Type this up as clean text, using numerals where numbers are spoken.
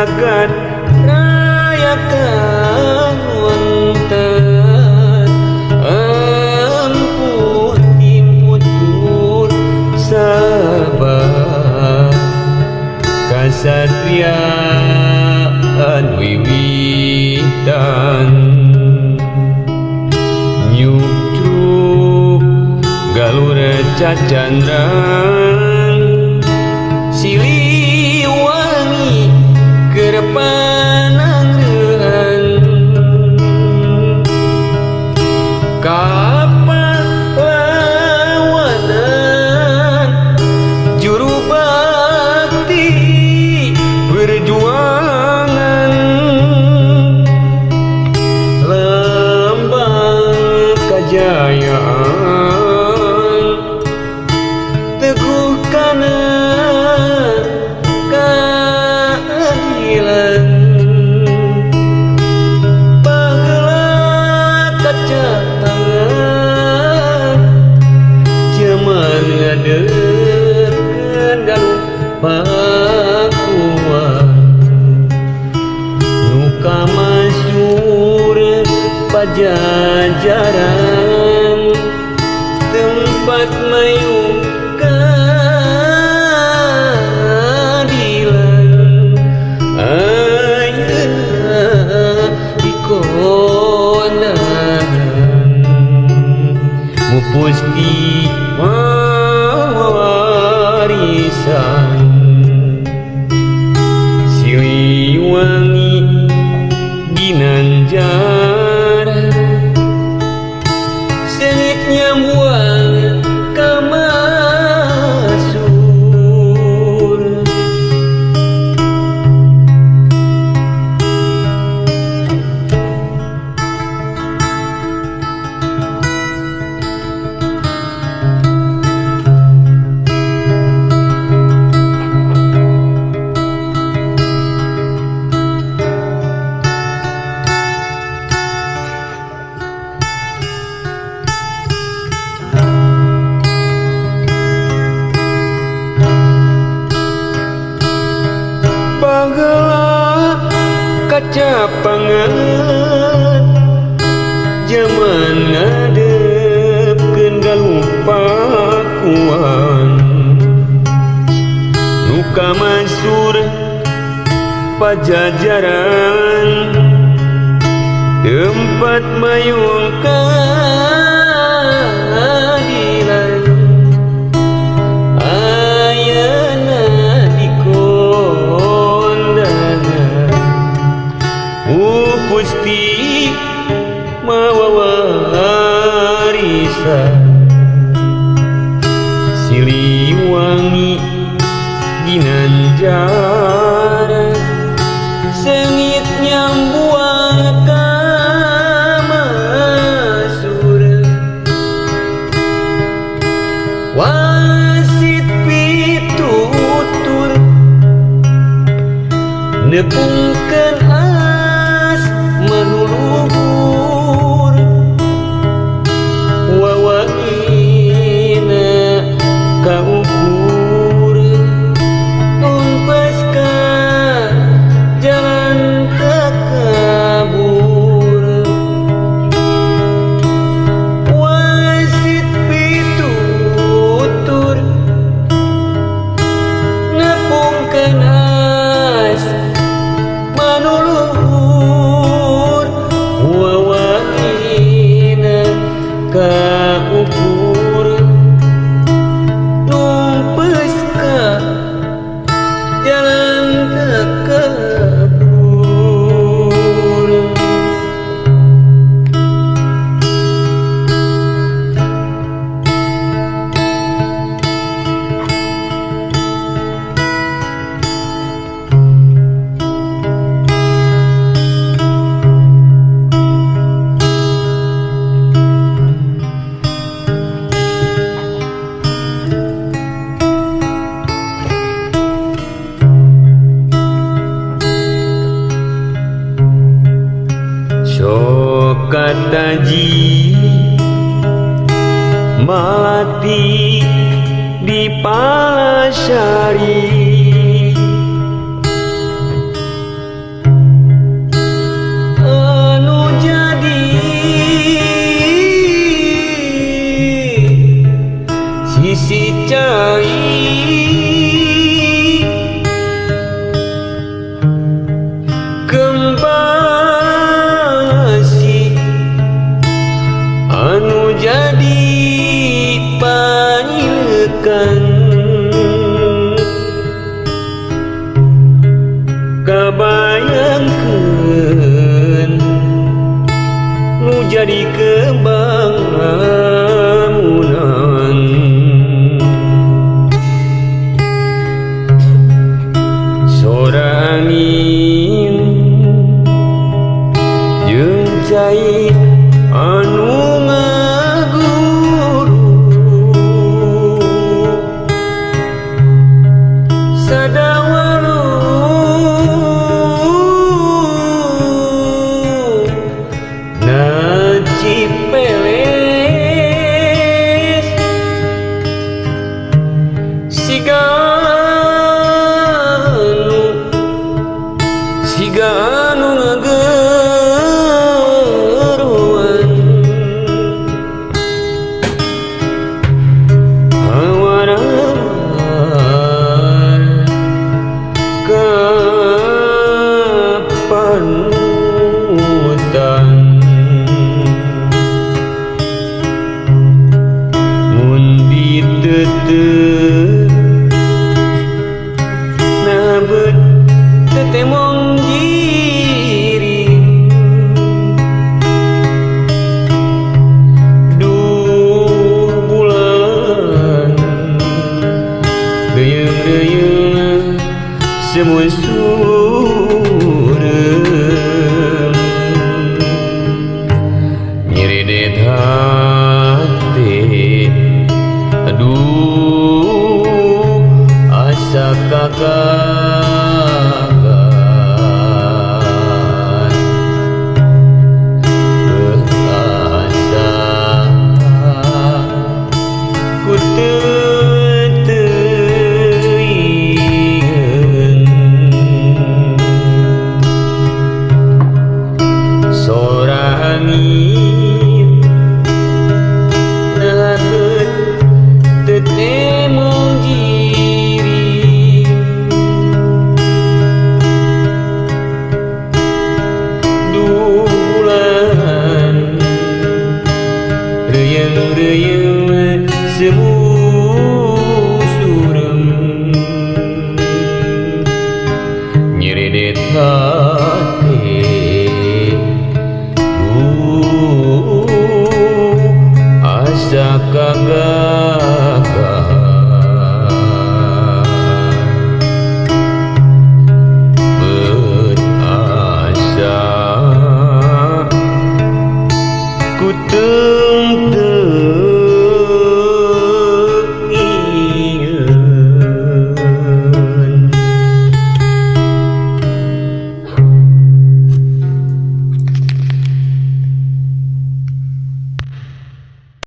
Jagat raya kawonten ampuh timputur sabah kasatriaan wiwitan nyukcruk galur cacandran Siliwangi keur panangreuhan kapahlawanan juru bakti perjuangan lambang kajayaan teguh kana keadilan baheula kacapangan jaman ngadepkeun galuh Pakuan nu kamasur Pajajaran tempat mayung keadilan ayeuna dikondangan mupusti warisan Siliwangi ginanjar seungit nyambuang ka masur. Baheula kacapangan jaman ngadepkeun galuh Pakuan nu kamasur Pajajaran tempat mayung keadilan ayeuna dikondangan Gusti mawa warisan Siliwangi ginanjar seungit nyambuang ka masur wasit pitutur nepungkeun asma nu luhur wawangina kaukur numpes ka jalan takabur wasit pitutur nepungkeun asma nu luhur wawangina kaukur numpes ka jalan takabur. Sokataji malati di Palasari Kabayangkeun nu jadi kembang lamunan. Sora angin jeung cai anu ngaguru sadawalu Cipeles siga anu ngageruan awar-awar kapanutan nabet tetemong jiring duh bulan reyeng-reyeng semua surem nyiredet hati aduh asa kakak asa ku teuing sora angin nabet tetemong jiri dulan reyeng-reyeng semu.